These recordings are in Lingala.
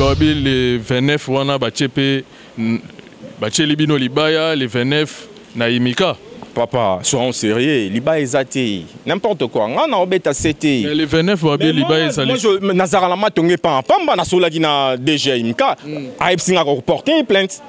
Babi le 29 wana batie mpe batieli bino libaya le 29 na imika. Papa, soyons sérieux, libaya eza te. N'importe quoi. Nga na obeta CT. Mais le 29 babi libaya ezali. Moi nazalaka na matonge pa pamba nasolaki na DG Imka. Ayebisi nga ko porter plainte.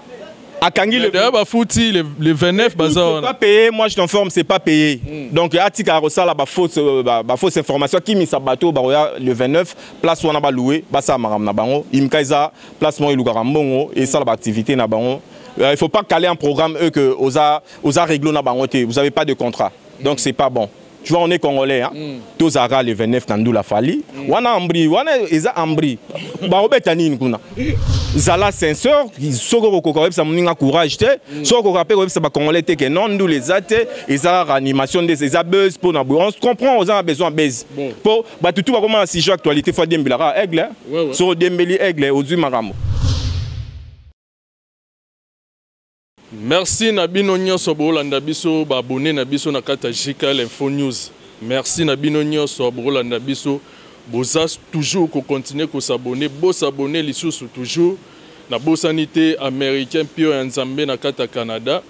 Akangi le D'ailleurs bafuti le 29 baza wana. C'est pas payé, moi je t'informe, c'est pas payé. Donc atika kosala ba fausse information kimisa bateau baroya le 29 place wana ba louer, basala makambo na bango. Imka eza place moko elukaka mbongo esala ba activité na bango. Il faut pas caler un programme eux que oza réglo na bango te, vous avez pas de contrat. Donc c'est pas bon. Tu vois, on est congolais, hein. Tozara le 29 na ndula Fally. Wana ambri, wana eza ambri. Ba obeta nini kuna. Zala sincère, soko kokoka oyebisa moninga courage te. Soko kokoka pe koyebisa ba congolais te que non ndula eza te, eza réanimation des eza buzz pour na on se comprend, oza na besoin buzz. Po ba tutu ba koma na sujet actualité faut dembela aigle. Hein. Soko dembeli aigle ozui makambo. Merci na bino nyonso bolanda biso, ba abonné na biso na kata JKL Info News. Merci na bino nyonso bolanda biso. Boza toujours ko continuer ko s'abonner, bo s'abonner lisusu toujours. Na bosanité américain pio ya Nzambe na kata Canada.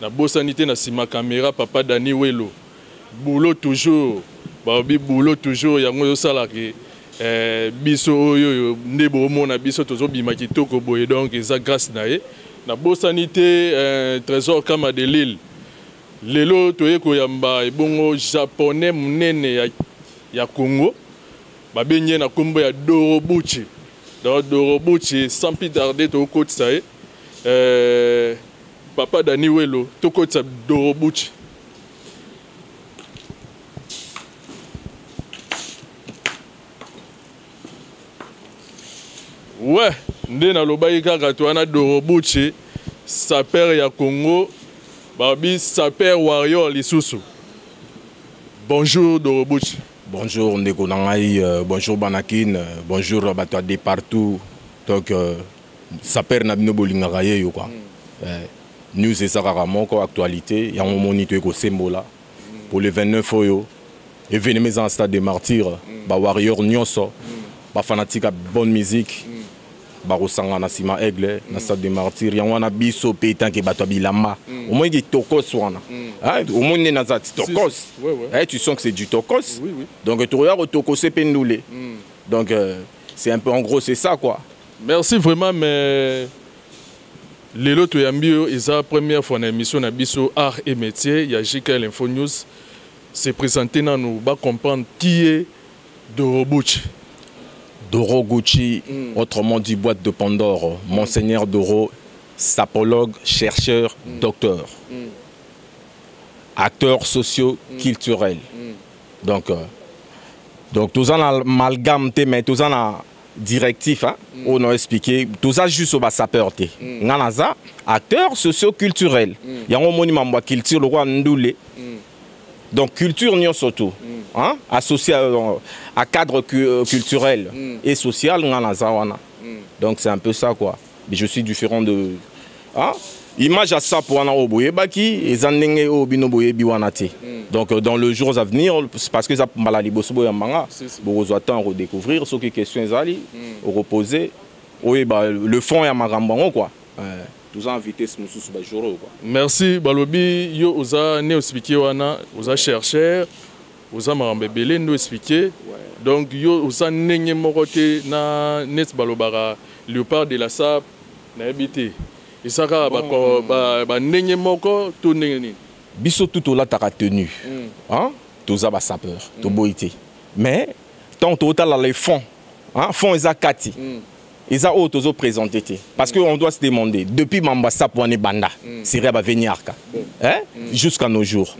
Na bosanité na sima caméra papa Dani Welo. Boulot toujours. Babi boulot toujours yango yo salaki. Biso oyo nde bomona biso tozobima kitoko boye donc eza grâce na ye. Na bosanité Trésor Kama de Lille. Lelo toye koyamba ebongo japonais munene ya Congo. Babenye na kombo ya Dorobucci. Donc Dorobucci sans plus tarder to kotisa ye. Papa Dani Welo to kotisa Dorobucci. Ouais, nde nalobaki kaka to wana Dorobucci sapeur ya Congo, babi sapeur warrior lisusu. Bonjour Dorobucci. Bonjour ndeko na ngai, bonjour Banakin, bonjour bato de partout. Donc sapeur na bino bolingaka ye yo quoi. News eza kaka moko actualité yango moni to ekosembola. Pour le 29 oyo événement eza en stade de martyr, ba warrior nyonso, ba fanatique ya bonne musique, ba kosanga na sima aigle na stade de martyr yango wana biso pe tant que bato ya bilamba. Au moins qui tokos wana. Hein, au moins né naza ti tokos. Hein, tu sens que c'est du tokos. Donc tu regardes tokosé pe ndule. Donc c'est un peu en gros c'est ça quoi. Merci vraiment mais lelo toyambi yo eza première fois na émission na biso Art et Métier ya JKL Info News. C'est présenté nanu ba comprendre qui est Dorobucci. Dorobucci, autrement dit boîte de Pandore, Monseigneur Doro, sapologue, chercheur, docteur. Acteur socio-culturel. Donc tout ça na amalgame te, mais tout ça na directif, hein, on a expliqué, tout ça juste au sapeur te. Nga naza acteur socio-culturel. Yango moni mambo culture le roi Ndoulé. Donc culture nyonso surtout, hein, associé à cadre culturel et social nga naza wana. Donc c'est un peu ça quoi. Mais je suis différent de, hein, image à ça pour wana oyo boyebaki, eza ndenge oyo bino boyebi wana te. Donc dans les jours à venir, c'est parce que ça mbala liboso boyambanga, bokozwa temps redécouvrir ce qui question ezali, reposer, oyeba le fond ya makambo yango quoi. Tous invités mosusu ba jour quoi. Merci balobi yo oza né expliquer wana, oza chercheur, oza makambo ebele ndo expliquer. Donc yo oza ndenge moko te na net balobaka léopard de la sape nayebi te. Esaka ba ko, ba, ba ndenge moko to ndenge nini? Biso tout olataka tenue. Hein? Toza ba sapeur, to boyité. Mais tant totala les fonds, hein, fonds eza kati. Eza oyo tozo présenter te. Parce que on doit se demander depuis Mamba Sapo ane banda, Seria ba veniarka. Hein? Jusqu'à nos jours.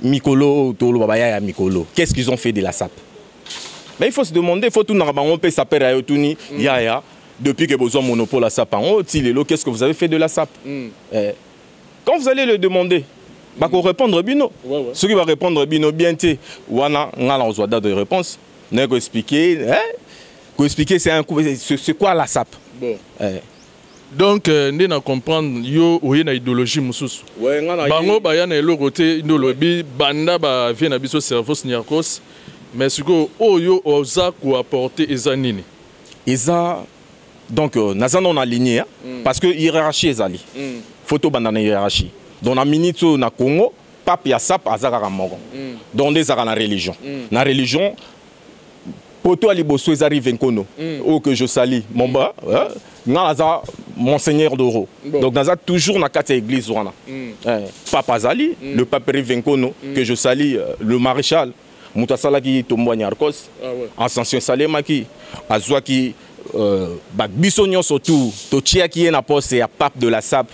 Mikolo tolo baba ya Mikolo. Qu'est-ce qu'ils ont fait de la sape? Mais il faut se demander, il faut tout na bango pe sapeur ya yotuni, ya ya. Depuis que besoin monopole à sape en haut, lelo, qu'est-ce que vous avez fait de la sape? Quand vous allez le demander, bah, qu'on répondre bino. Ceux qui va répondre bino bien te, wana ngala on date de réponse. N'a ko expliquer, hein? Ko expliquer c'est un coup, c'est quoi la sape? Donc ndé na comprendre yo oye na idéologie mususu. Ouais, nga na Bango ba ya na eloko te ndolo bi banda ba vie na biso cerveau niarkos. Mais siko oyo oza ko apporter eza nini? Eza Donc naza nano na lignée, hein? Parce que hiérarchie ezali. Faut tobanda na hiérarchie. Donc na minute oyo na Congo, pape ya sape aza kaka moko. Donc nde ezalaka na religion. Na religion, poto ya liboso eza Rive Nkono, oyo que je sali mon ba, hein? Nga naza monseigneur d'Oro. Bon. Donc naza toujours na kati ya église wana. Pape azali le pape Rive Nkono, que je sali, le maréchal, moto asalaki tombo ya Niarcos. Ah ouais. Ascension esalemaki, azwaki biso nyonso tu totiaki ye na poste ya pape de la sape,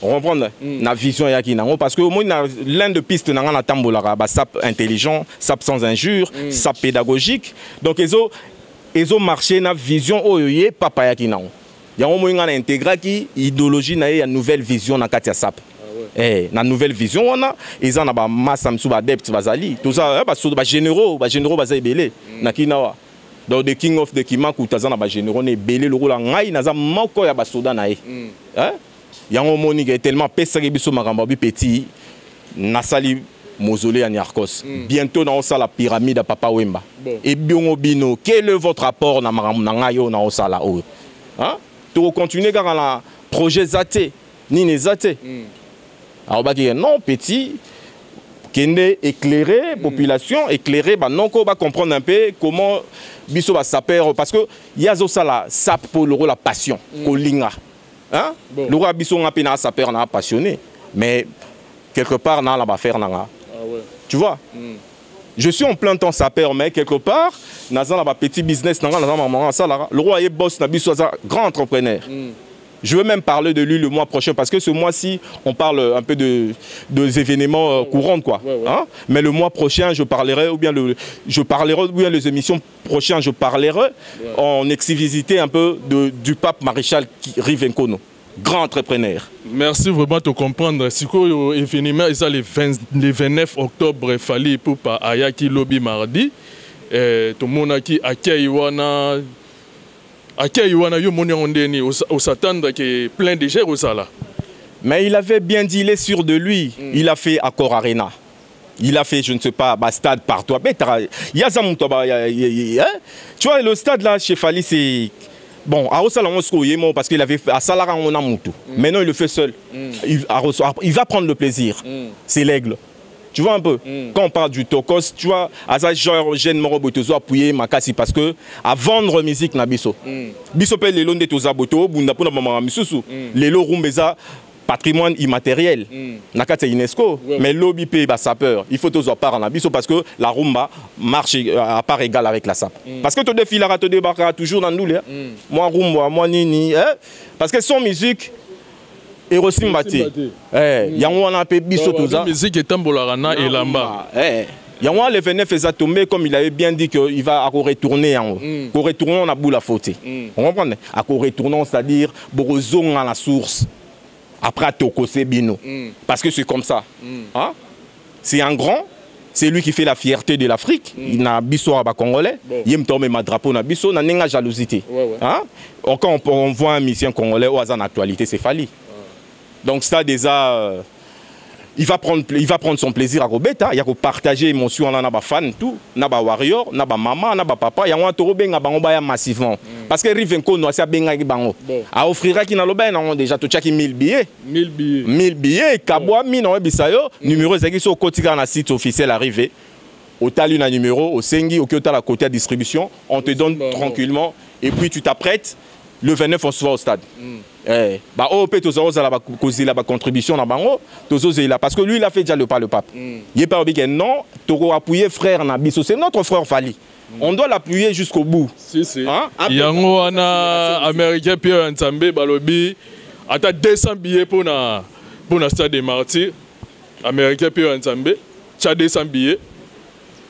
comprendre na vision eyaki nango, parce que omoni na l'un de piste na nga natambolaka basape intelligent, sape sans injure, sape pédagogique. Donc ezo marché na vision oyo ye papa ayaki nango. Yango omoni nga na intégraki idéologie na ye ya nouvelle vision na kati ya sape. Ah ouais. Na nouvelle vision wana eza na bamasa mosusu, baadepte bazali, toza bagénéraux, bagénéraux baza ebele na kinawa. Donc the king of the Kimakuta aza na bagénéraux na ebele lokola ngai naza moko ya basoda na ye. Eh? Yango omoni ke tellement apesaki biso makambo abi petit, nasali mausolée ya Niarcos. Bientôt naosala pyramide ya Papa Wemba. Bon. Ebiongo bino, quel est votre apport na makambo na ngai oyo naosala oyo, hein? Tokocontinue kaka na projet eza te, nini eza te. Alobaki non, petit, kende éclairer population, éclairer banoko, bacomprendre un peu comment biso basapeur, parce que ye azosala sape mpo lokola passion, kolinga, hein? Bon. Lokola biso nga mpe na sapeur na passionné, mais quelque part na la bafaire na nga. Ah ouais. Tu vois, je suis en plein temps sapeur, mais quelque part naza na bapetit business na nga, naza maman asalaka. Le roi ye boss na biso aza grand entrepreneur. Je veux même parler de lui le mois prochain, parce que ce mois-ci, on parle un peu des événements courants, quoi. Hein? Mais le mois prochain, je parlerai, ou bien, je parlerai, ou bien les émissions prochaines, je parlerai en exclusivité un peu du pape maréchal Rive Nkono, grand entrepreneur. Merci vraiment de comprendre. Sikoyo événement eza le 20, le 29 octobre, Fally Ipupa ayaki lobi mardi. Tomonaki akei wana, akei wana, yo moni yango ndeni, osatendre ke plein de gens osala. Mais il avait bien dit, il est sûr de lui. Il a fait Accor Arena. Il a fait, je ne sais pas, bah, stade partout. Mais il y a ça, mon toi, bah, hein? Tu vois, le stade là, chez Fally, c'est. Bon, à Osala, on se trouve, parce qu'il avait fait, à Salara, on a Moutou. Maintenant, il le fait seul. Il va prendre le plaisir. C'est l'aigle. Tu vois un peu? Quand on parle du Tokos, tu vois, à ça, genre, jeune moro botozo appuyer makasi parce que à vendre musique na biso. Biso pe lelo nde toza boto, bunda pona mama misusu. Lelo rumba eza patrimoine immatériel. Na kati ya UNESCO. Mais lobi pe ba sapeur, il faut tozo part na biso parce que la rumba marche à part égale avec la sape. Parce que to défilera, to débarquera toujours dans nous, hein. Moi rumba, moi nini, hein? Parce que son musique erosimba te. Erosimba te. Yango wana mpe biso Donc, toza musique etambolaka na elamba. Yango wana le 29 eza tombé, comme il avait bien dit que il va retourner yango. Ko retourner na bula faute. On comprend? Ako retourner, c'est-à-dire bokozonga na source. Après tokose bino. Parce que c'est comme ça. Hein? C'est un grand, c'est lui qui fait la fierté de l'Afrique. Na biso ba congolais. Bon. Ye mto ma drapeau na biso na nenga jalousie. Ouais. Hein? Quand on voit un musicien congolais au hasard en actualité, c'est Fally. Donc ça déjà, il va prendre son plaisir à kobeta, il y a partager émotion na ba fan tout, na ba warrior, na ba mama, na ba papa, ya toro benga bango baya massivement. Parce que Rive Nkono asia benga ki bango. Bon. A offrira ki na loba na déjà to tchaki 1000 billets. 1000 billets. 1000 billets kabwa mi na webisa yo, numéro ezaki so kotika na site officiel arrivé. Otali na numéro, osengi, oki otala côté à distribution, on te donne Bon. tranquillement et puis tu t'apprêtes le 29, on se voit au stade. Bah oh pe tozala ba kozela ba contribution na bango, tozozela parce que lui il a fait déjà le pas, le pape. Il est pas obligé non, toko appuyer frère na biso, c'est notre frère Fally. On doit l'appuyer jusqu'au bout. Si si. Hein? Yango wana américain Pierre Nzambe balobi ata 200 billets pour na stade des Martyrs. Américain Pierre Nzambe, tcha 200 billets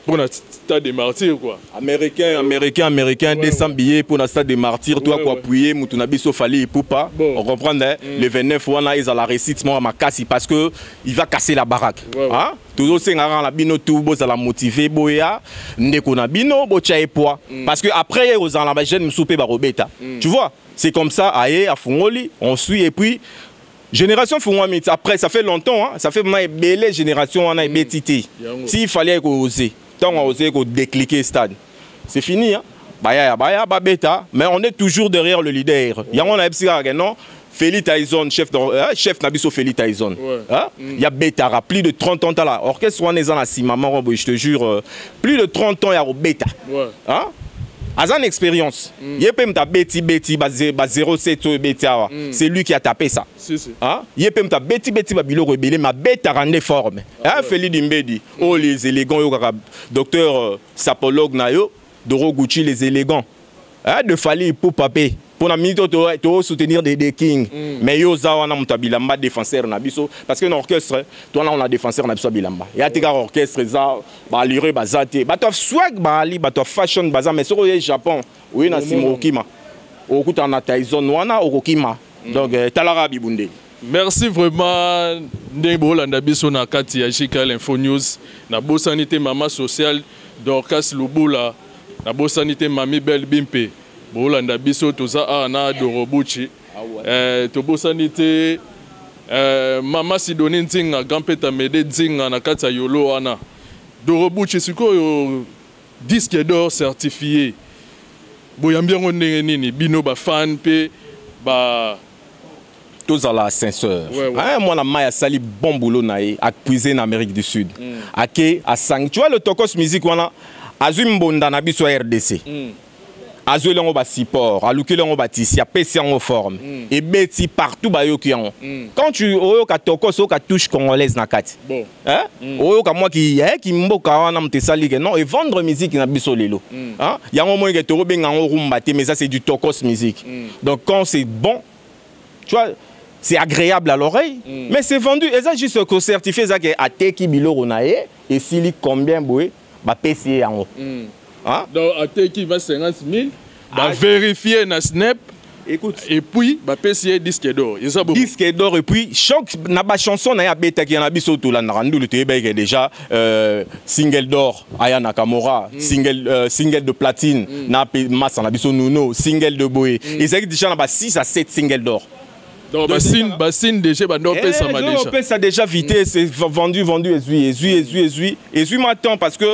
pour na stade des Martyrs, quoi. Américain, américain, américain, 200 billets pour la stade des Martyrs, toi quoi appuyer mutu na biso Fally Ipupa. Bon. On comprend, hein? Le 29 wana ils a la réussite moi makasi parce que il va casser la baraque. Ouais. Hein? Toujours sengara na bino tout bozala motivé boya ndeko na bino botia epoa parce que après aux la jeune msupe ba robeta. Tu vois, c'est comme ça aye afungoli, on suit et puis génération fungwami après ça fait longtemps, hein, ça fait ma belle génération on a betité. Yango. S'il fallait oser, tant on osait ko décliquer stade. C'est fini, hein. Baya baya babeta, mais on est toujours derrière le leader. Yango na yebisi kaka non, Félix Tyson, chef, chef na biso Félix Tyson. Hein? Il y a Betara, plus de 30 ans là. Orchestre wana eza na nsima moko boye, je te jure, plus de 30 ans ya kobeta. Hein? Aza na expérience. Ye mpe moto abeti beti ba 07 oyo ebeti awa. C'est lui qui a tapé ça. Si, si. Hein? Ye mpe moto abeti beti babiloko ebele, mais abetaka nde forme. Hein? Félix Dimbedi, oyo les élégants, oyo kaka docteur sapologue na yo, Doro Gucci, les élégants. Hein? De Fally Ipupa mpe mpona minute oyo tosoutenir des King. Mais yo oza wana moto ya bilamba, défenseur na biso, parce que na orchestre to wana, on a défenseur na biso ya bilamba ya te. Kaka orchestre eza baalure, baza te bato ya swag, baali bato ya fashion baza, mais soki oye Japon, oye na nsima, okokima, okokutana na Tyson wana, okokima. Donc talaka bibundeli. Merci vraiment ndenge boolanda biso na kati ya JKL Info News. Nabosani te mama sociale Dorcas Lubula, nabosani te mami Belle Bimpe. Boolanda biso, toza awa na Dorobuchi. Tobosani te mama Sidoni Nzinga, grand peta Mede Nzinga na kati ya Yolo wana. Dorobuchi, sikoyo disque d'or certifié, boyambi yango ndenge nini, bino bafan mpe ba? Tozala sincère. Hein, mwana mai asali bon boulot na ye, apuise na Amérique du Sud. Ake asangi, tu vois, le Tokos Musique wana, azwi mbonda na biso ya RDC. Azweli yango basupport, alukeli yango batisi, apesi yango forme. Ebeti partout, bayoki yango. Quand tu oyoka Tokos, oyoka touche congolaise na kati. Hein? Oyoka mwa ki ki mboka wana, moto esali ke non, evendre musique na biso lelo. Hein? Yango moi ke tokobenga yango rumba te, mais ça, c'est du Tokos Musique. Donc quand c'est bon, tu vois, c'est agréable à l'oreille, mais c'est vendu. Et ça, juste que certifié, ça que ateki biloko na ye, esili combien boye, bapesi ye yango. Hein? Donc ateki va 50 000, bavérifie na SNEP. Écoute. Et puis bapesi ye disque d'or, eza bongo. Disque d'or, et puis choc na ba chanson na ye abetaki na biso, tolandaka ndulu, toyebaki déjà single d'or Aya Nakamura, single de platine na pe masa na biso Nuno, single de boye. Ezalaki déjà na ba 6 à 7 single d'or. Donc basine déjà bando opesama déjà. Opesa déjà vitesse, c'est vendu, vendu, ezwi, ezwi, ezwi, ezwi, ezwi ma temps, parce que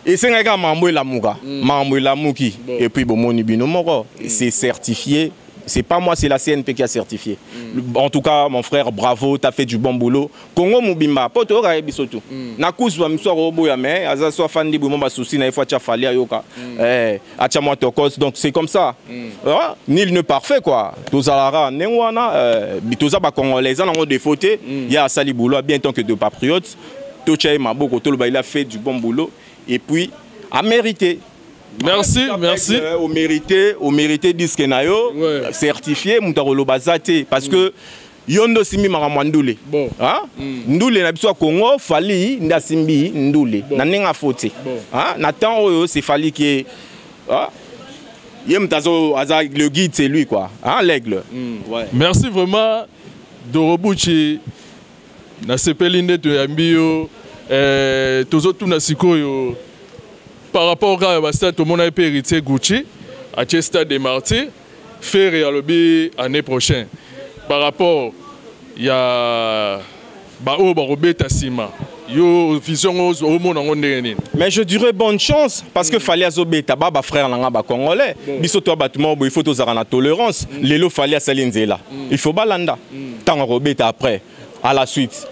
esengaki kaka makambo elamuka, makambo elamuki. Et puis bomoni bino moko, c'est certifié. C'est pas moi, c'est la CNP qui a certifié. En tout cas, mon frère, bravo, t'as fait du bon boulot. Congo mobimba, po toyoka ye biso tu. Na kusu ba miso akoboya, mais aza so afandi boye, mo basusi na ye fo atya Fally ayoka. Atya mwa Tokos, donc c'est comme ça. Ah, nul n'est parfait, quoi. Tozalaka ndenge wana, toza bacongolais, eza nango défaut te. Ye asali boulot bien tant que de patriote. Totya ye maboko, toloba il a fait du bon boulot et puis a mérité. Merci, merci. Au mérité disque na yo certifié, moto akoloba aza te, parce que yo nde osimbi makambo ya ndule. Hein? Ndule na biso ya Congo, Fally nde asimbi ndule. Na ndenge afo te. Hein? Na temps oyo, c'est Fally qui est, hein? Ye moto aza le guide, c'est lui, quoi. Hein, l'aigle. Ouais. Merci vraiment, Dorobuchi. Nasepeli nde toyambi yo. Tozotuna sikoyo par rapport kaka ya bastade. Tomona ye mpe Héritier Gucci atie stade des Martyrs, Ferre alobi année prochaine. Par rapport ya baoyo bakobeta nsima, yo vision omona yango ndenge nini? Mais je dirais bonne chance, parce que Fally azobeta ba bafrère na nga bacongolais. Biso to bato moko boye, il faut tozala na tolérance. Lelo Fally asali nzela, il faut balanda. Ntango akobeta après, à la suite,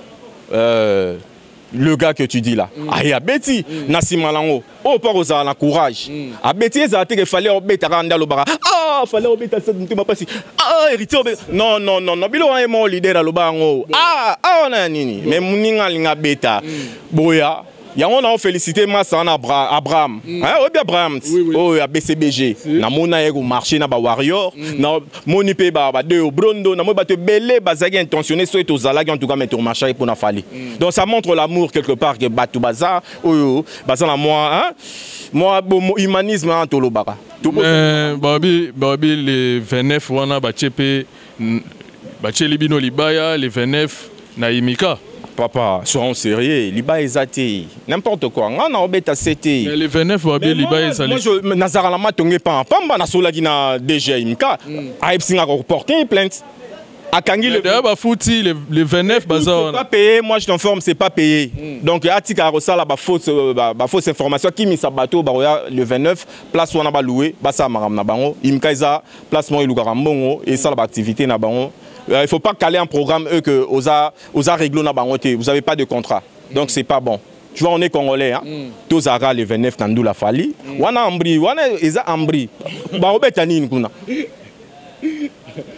le gars que tu dis là, aye abeti na nsima nango, oyo mpo akozala na courage abeti. Ezala te ke Fally obetaka nde alobaka: "Ah, Fally obeta motema mpasi, ah, Héritier obeta." Non, non, non, non, biloko wana ye moko leader aloba yango. Ah, ah, wana ya nini? Mais moninga alinga abeta boya yango na ofélicité masa wana Abraham. Oyebi Abraham oyo ya BCBG, namona ye komarche na bawarrior, namoni mpe bade obrondo, namoni bato ebele bazalaki intentionné. Soki tozalaki, en tout cas, mais tomarchaki mpona Fally. Donc ça montre l'amour quelque part ke bato baza oyo baza na mwa mwa humanisme wana tolobaka. Babi le 29 wana batie mpe, batieli bino libaya le 29 na Imika. Papa, soyons sérieux, libaya eza te, n'importe quoi. Nga na obeta se te. Le 29 babi libaya ezali. Nazalaka na matonge pa pamba, nasolaki na DG Imika, ayebisi nga koporter plainte. Akangi le D'ailleurs, bafuti le 29 baza C'est wana. pas payé, moi je t'informe, c'est pas payé. Donc atika kosala ba fausse information kimisa bato baroya le 29 place wana ba louer, basala makambo na bango. Imka eza place moko elukaka mbongo esala ba activité na bango. Il faut pas caler un programme eux que oza réglo na bango te, vous avez pas de contrat. Donc c'est pas bon. Tu vois, on est congolais, hein. Tozara le 29 na ndula Fally. Wana ambri, wana eza ambri. Barobeta nini kuna?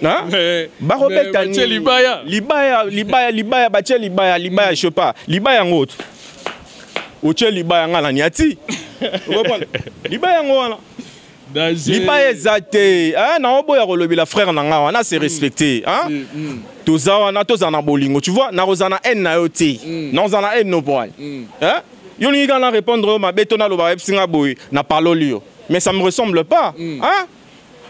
Hein? Barobeta Mais batie nini? Libaya. Libaya, libaya, libaya, batie libaya, libaya, je sais pas. Libaya yango oyo. Otie libaya nga na niati. Comprendre? Libaya yango wana. Danger. Libaya eza te. Ah, na oboya kolobela frère na nga wana, c'est respecté, hein? Toza wana, tozala na bolingo, tu vois, nakozala na haine na yo te. Nakozala na haine no po wani. Hein? Yo lingi kaka na répondre oyo mabe to naloba yebisi nga boye na paroli yo. Mais ça me ressemble pas. Hein?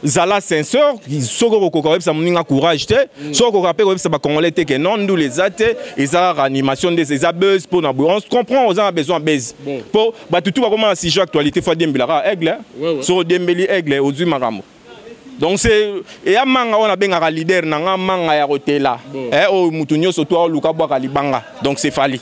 Zala sincère, soki okokoka koyebisa moninga courage te, soki okokoka mpe koyebisa bacongolais te ke non, ndula eza te, eza kaka animation nde eza buzz mpo na boye. On se comprend, oza na besoin ya buzz mpo bato tu bakoma na sujet actualité, fo adembelaka aigle. Soki odembeli aigle, ozwi makambo. Donc c'est eya manga oyo nabengaka leader na nga, manga ya kotela. Oyo mutu nyonso to aoluka bwaka libanga, donc c'est Fally.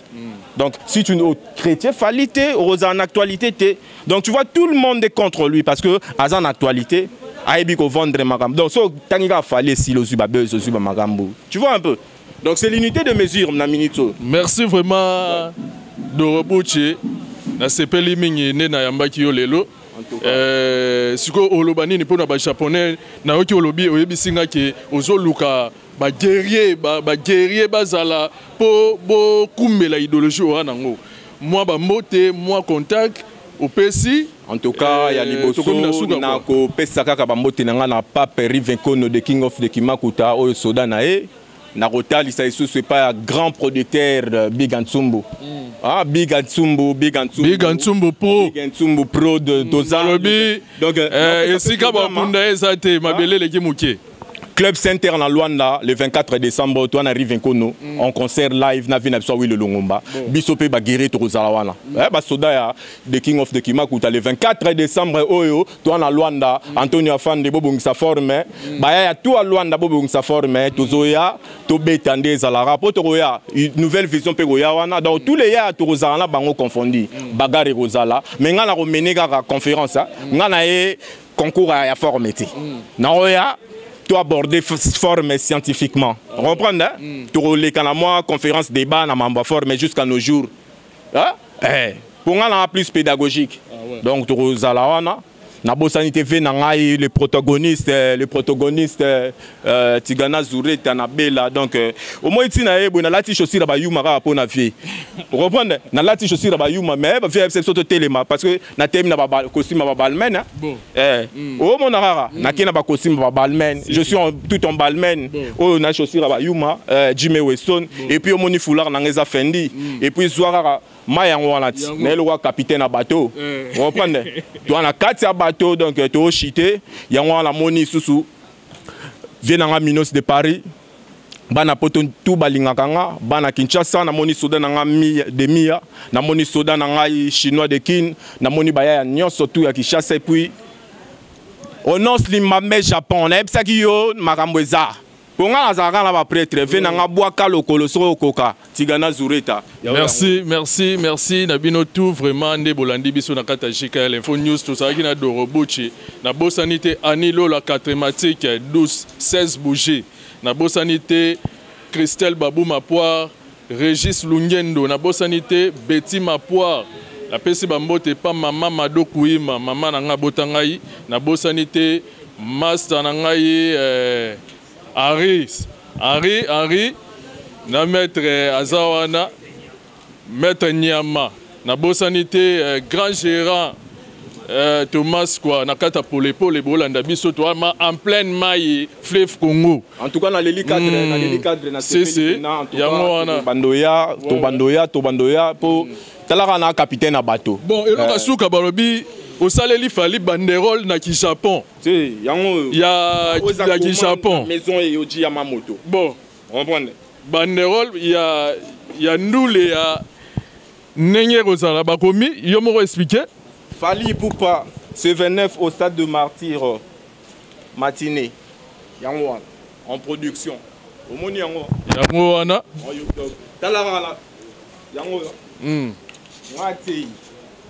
Donc si tu chrétien Fally te, okozala na actualité te. Donc tu vois, tout le monde est contre lui parce que aza na actualité, ayebi kovendre makambo. Donc so otangi kaka Fally, esili, ozwi babuzz, ozwi bamakambo, tu vois un peu. Donc c'est l'unité de mesure na minute oyo. Merci vraiment, Doro Buchi. Nasepeli mingi nde nayambaki yo lelo. Sikoyo oloba nini mpona bajaponais? Nayoki olobi, oyebisi nga ke ozoluka baguerrier, baguerrier bazala mpo bokumbela idéologie oyo nango. Mwa bambote, mwa contact opesi. En tout cas, ya liboso, nakopesa kaka bambote na nga na Pape Rivenkono, the king of the Kimakuta, oyo soda na ye. Nakotalisa lisusu epai ya grand producteur Big Antsumbu. Ah, Big Antsumbu, Big Antsumbu. Big Antsumbu Pro. Big Antsumbu Pro de toza. Alobi donc esika bakunda eza te, mabele eleki moke. Club Center na Luanda le 24 décembre, toi na Rivenkono en concert live na vina biso Wilo Longomba. Biso pe baguerrier tokozala wana. Basoda ya the king of the Kimakuta le 24 décembre oyo, toi na Luanda. Antonio Afande, bobongisa forme. Baya ya tout à Luanda, bobongisa forme, tozoya tobeta nde ezalaka po tokoya nouvelle vision mpe koya wana. Donc tous les ya tokozala na bango confondi, bagarre ekozala, mais ngai nakomene kaka conférence, ngai na ye concours ya forme te. Naoya to aborder forme scientifiquement, comprendre, hein? Tokoleka na mwa conférence débat na mambo ya forme jusqu'à nos jours, hein? Po ngai na plus pédagogique. Donc tokozala wana. Nabosani te ve na ngai le protagoniste Tigana Zureta na Bela. Donc omoi ntina ye boye, nalati chaussure ya bayuma kaka mpo na vie, comprendre, nalati chaussure ya bayuma, mais bavie yebisa biso totelema parce que natemi na costume ya babalmain. Omona kaka nakei na bacostume ya babalmain, je suis tout en balmain oyo na chaussure ya bayuma, Jimmy Weston, et puis omoni foulard na ngai eza Fendi, et puis zwa kaka mai yango wana ti na ye lokola capitaine na bateau, comprendre, toa na kati ya bateau. Donc tooshite yango wana. Namoni lisusu vie na nga Minos de Paris, bana poto tu balingaka nga, bana Kinshasa. Namoni soda na nga de Mia, namoni soda na ngai Chinois de Kin, namoni bayaya nyonso tu ya Kinshasa. Et puis Onos Limame Japon, nayebisaki yo makambo eza mpo nga nazalaka na baprêtre ve na nga bwaka lokolo soki okoka Tigana Zureta. Merci, merci, merci na bino tout vraiment nde bolandi biso na kati ya JKL Info News. Tozalaki na Doro Buchi. Nabosani te Ani Lola Catrématique 12 16 bougie. Nabosani te Christelle Babou Mapoire, Régis Lungendo. Nabosani te Betty Mapoire. Napesi bambote pa mama Mado Kuima, mama na ngai abota ngai. Nabosani te master na ngai Henri, Henri, Henri na maître aza wana, maître Nyama. Nabosani te grand gérant Thomas quoi na kati ya polepole. Bolanda biso toama en pleine mai fleuve Congo. En tout cas naleli cadre, naleli cadre na Si, yango wana. Bandoya tobandoya tobandoya po talaka na capitaine na bateau. Bon, eloko suka, balobi osaleli Fally banderole na kijapon. Te, yango ya kijapon. Maison Eyoji ya Mamoto. Bon. Comprendre. Banderole ya ndule ya ndenge ekozala, bakomi yo moko expliqué. Fally Ipupa ce 29 au stade de Martyr, matinée. Yango wana en production. Omoni yango. Yango wana. Tala kaka yango. Nga te.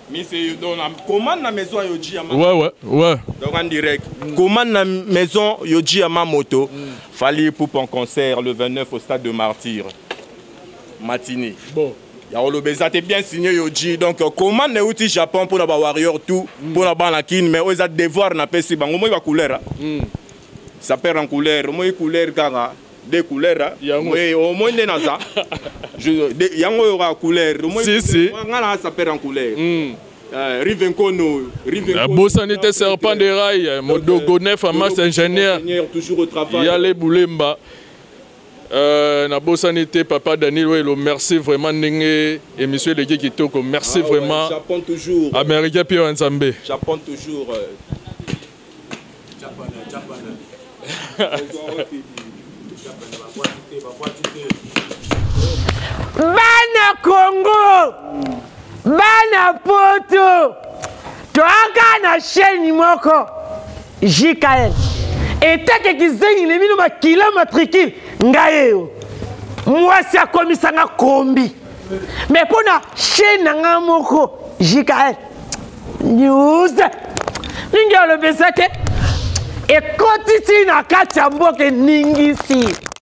Mais c'est donc la commande na maison Yoji Yamamoto. Ouais. Donc en direct. Commande na maison Yoji Yamamoto. Fally Ipupa en concert le 29 au stade de Martyr. Matinée. Bon. Ya oloba eza te bien signé Yoji. Donc commande na euti Japon pour na ba warrior tout pour na bana kin mais oyo eza devoir na pesi bango moi ba couleur. Ça perd en couleur, moi couleur kaka deux couleurs. Yango. Oui, au moins nde naza. Je de, yango oyo kaka couleur. Moi Si, si. nga na ça perd en couleur. Rive Nkono, Rive Nkono. Bosani te serpent de rail, Modogo neuf amas ingénieur. Ingénieur toujours au travail. Yale Boulemba. Nabosani te papa Daniel Welo, merci vraiment ndenge émission eleki kitoko, merci Ah ouais, vraiment. Japon toujours. Américain Pierre Nzambe. Japon toujours. Bana Congo, bana Poto, toaka na chaîne moko JKL. Etake kizengi ne bino makila matricule ngai yo. Mwasi akomisanga kombi. Mais pona chaîne na nga moko JKL News. Ningi alobesa te ekotisi na kati ya mboka eningisi.